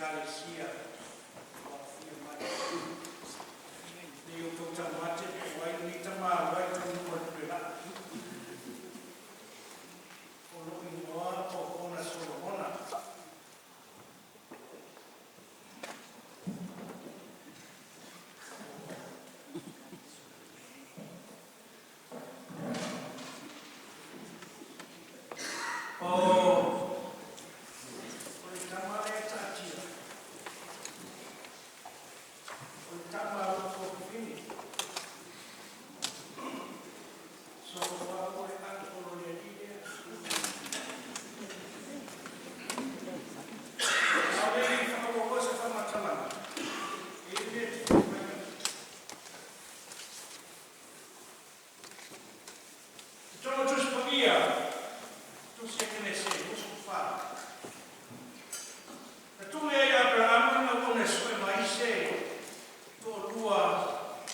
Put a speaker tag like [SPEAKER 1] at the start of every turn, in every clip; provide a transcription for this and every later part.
[SPEAKER 1] Ekalesia o aafia mai. Ne i outou taumate po o ai lenei tama aloa i totonu o le pulelaa. O lou igoa o Hona Solomona. O le tama lea e taatia, o le tama a lou tuafafine. So, o au o le uncle o le alii lea. A o le i faaauaua se faamatalaga, e i ai le mea e te fia fai ai. I totonu o Tusi Paia, Tusi a Kenese 24, na tuli ai e Aperahama le auauna e sue mai se toalua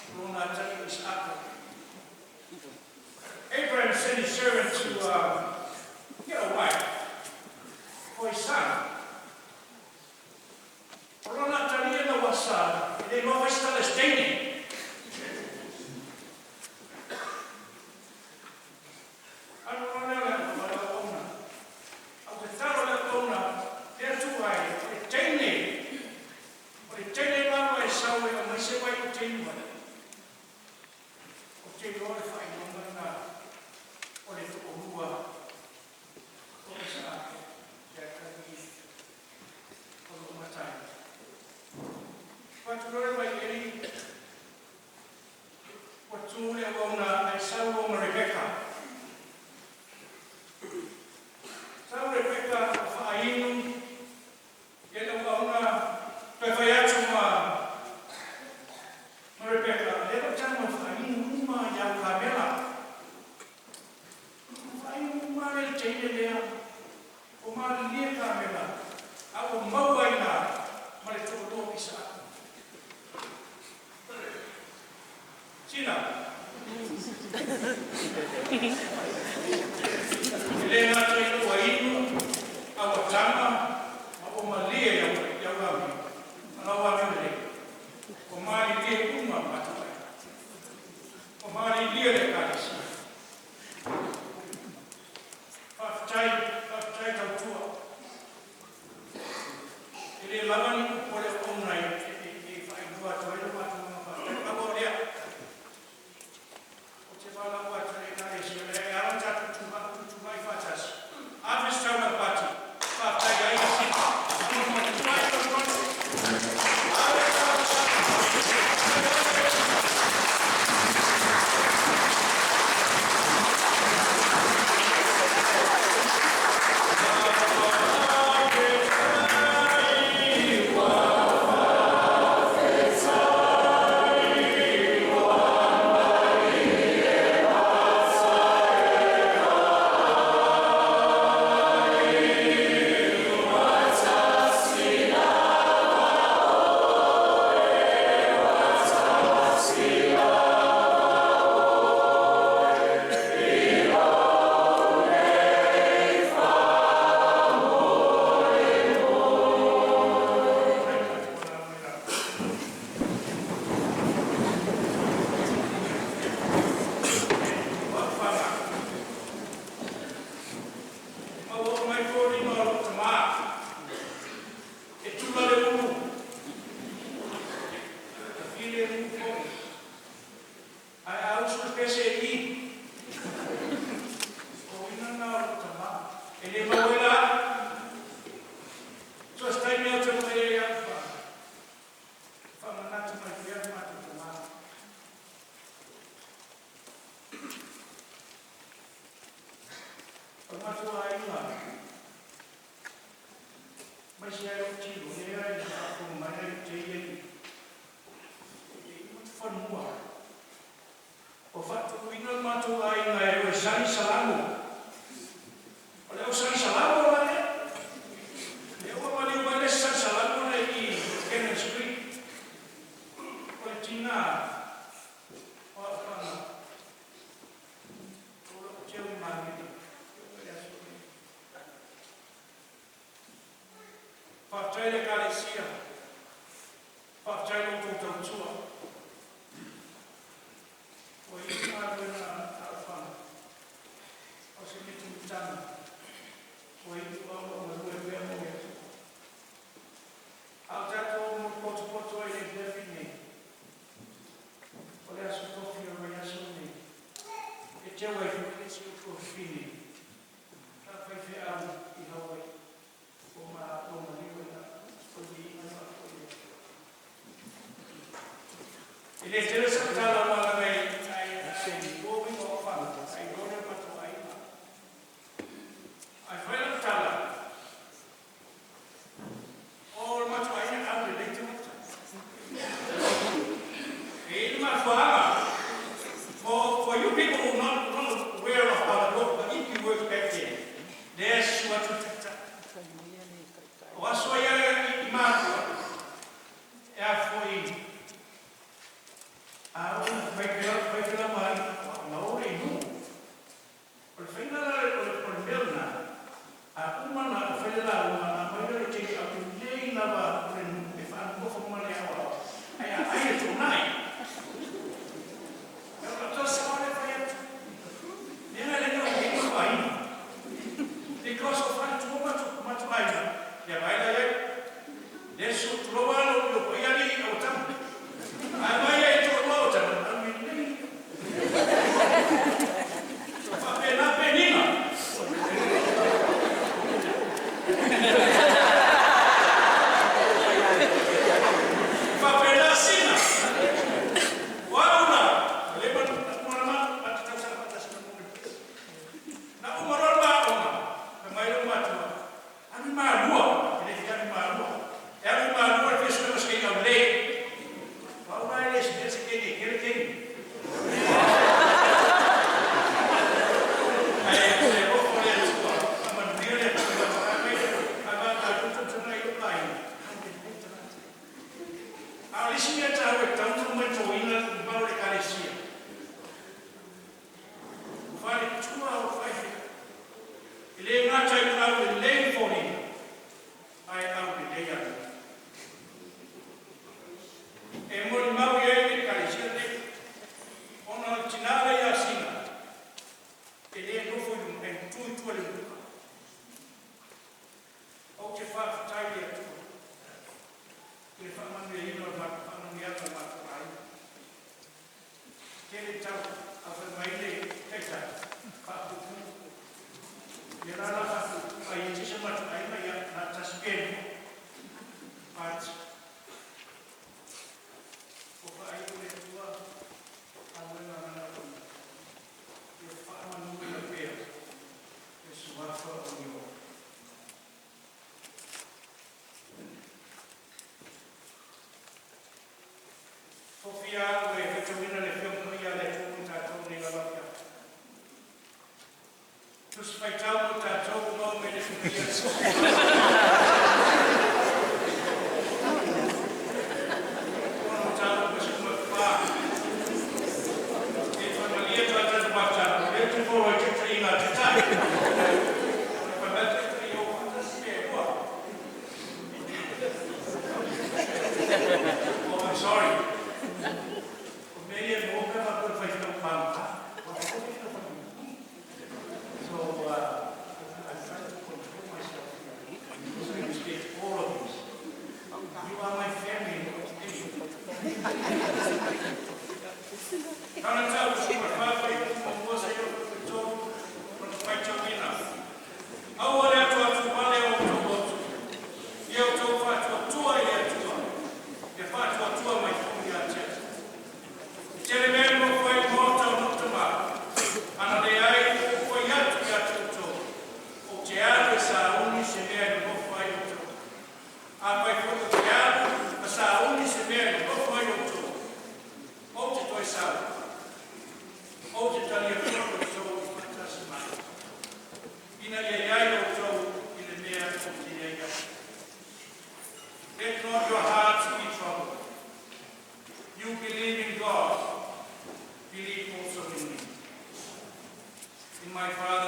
[SPEAKER 1] o lona atalii o Isaaka. Abraham sent his servant to get a wife for his son. O lona atalii na ua sa, e le iloa fai se tala i se teine. Alu loa lea o le auauna. Au tatalo le auauna, le Atua e, o le teine lava e sau e aumai se vai o te inu ai. Ou te iloa le faailoga lena o le toalua o Isaaka le atalii o loo matai. Fatu loa le vailiili ua tu le auauna ae sau loa ma Rebeka. Sau Rebeka o faainu ia le auauna toe fai atu ma Rebeka, lea lau tago e faainu uma iau kamela. Faainu uma le teine lea o malilie kamela a ua maua ina ma le toalua o Isaaka. Sina. E le gata ina ua inu a ua taga ma ua malie iau amio, a lau amio lelei. O malilie uma matou ai. O malilie le Ekalesia. Faafetai, faafetai tautua. E le lava ni upu a le auauna e faailoa atu ai le matou agaga faafetai. Pau o lea, ou te valaau atu i le Ekalesia, e ala ona tatou tutulai faatasi. Ave se taulaga pati. Faafetai ai Sina. Tutulai tautua. Ave se taulaga pati. Maua mai foliga o lou tamā e tula le ulu e filemu foi ae a usu le pese i i o uiga na o lou tamā e le maua ai la so se taimi au te mai ai au faamanatu mai pea le matou tamā. O le matou aiga mai se ai o tilo lea i faafofoga mai ai te ia i e i fanua. O faatuina le matou aiga e o e sani salamo. O le au sani salamo la lea. Lea ua maliu mai le sani salamo le i Cannon Street. O le tina o afana o lou teu male. Faafetai. Faafetai i le Ekalesia, faafetai i lo outou tautua. Ua iu le galuega a Aofaga, o se mitamitaga ua iu a o lo o galue pea mo le Atua. A o tatou potopoto ai i le afiafi lenei, o le aso tofi o le vaiaso lenei, e teu ai foi le isi upu a fafine sa faifeau i Hawaii o ma maliu ai lava o le viiga ma faafoi le Atua. E le tele sau tala aua leaga e iloa uiga o Ofaga, a iloa le matou aiga. Ae fai lau tala, o le matou aiga e aulelei tagata. E i ai le mafuaaga. For you people who are not aware of how the ipi works back then, lea susu atu le taitai. O aso ia i matua, e a foi, a oo ina fai mai, na o le inu. O le faiga la o le mea lena, a uma ona fai le lauga, ona aumai lea o le take out lelei lava o le nuu e faanonofo ma le aoao, ae a ai e toonai. E o lau tala sao lea e fai atu. Mea na le na uiga o aiga. Because o faletua matou aiga, ia vai la iai. Le su tuloa lo lo paia li o tama. Ai mai ai toalua o tama, alu i lelei. Faapena penina. Faapena sina. O au la, le ma ma ma te tausaga faatasi ma le Na uma loa le aoga, fai mai lou matua, alu i Malua, e le fia alu i Malua. E alu i Malua e fia sue ma se keiki aulelei. O au la e le se keiki e tele taimi. Ae alofa le Atua, faamanuia le Atua. Ai mai a ma tatou tausaga i lou aiga, aulelei tagata. A o le isi mea taua e tatau ona matauina le mamalu o le Ekalesia, o faletua o faifeau. E le gata i le aulelei foliga, ae aulelei alofa. E molimau i ai le Ekalesia lenei, ona o le tina lea ia Sina, e le nofo i luga, e tu i tua i le umuka. Ou te faafetai i le Atua i le faamanuiaina o le faamanuiaga o le matou aiga. Tele tau a fai mai le taitai, faapuupuu. Ia la la faapuupuu, a i se matou aiga ia na tasi pe lua. But o faaiu le Atua galuega na na ia faamanuia pea le suafa o Ioe. Tofia au e faitauina le Afioga Paia a le Atua mo tatou i lenei lava afiafi. Tusi Faitau mo tatou ua maua mai le Aso Paia. Ona mataupu 14. E faamalie atu tatou faatalo, lea te folo ai taitaiga a taitai. Fai mai taitai o faatasi pe lua. Oh, I'm sorry. O mea ia mo pe faapea faifeau pagota. So, I'm trying to control myself here. Because I respect all of you. You are my family. Kana tau 14 fuaiupu 1 seia 3 ona faitauina. Aua le atuatu vale o outou loto. Ia outou faatuatua i le Atua. Ia faatuatua mai foi ia te au. E tele mea e nofo ai i le maota o lou Tama. Ana leai ua ou fai atu ia te outou. Ou te alu e sauni se mea e nonofo ai outou. Afai foi ou te alu ma sauni se mea e nonofo ai outou, ou te toe sau, ou te talia foi outou i faatasi mai. Ina ia i ai outou i le mea ou te i ai ai. Let not your hearts be troubled. You believe in God, believe also in me. In my Father's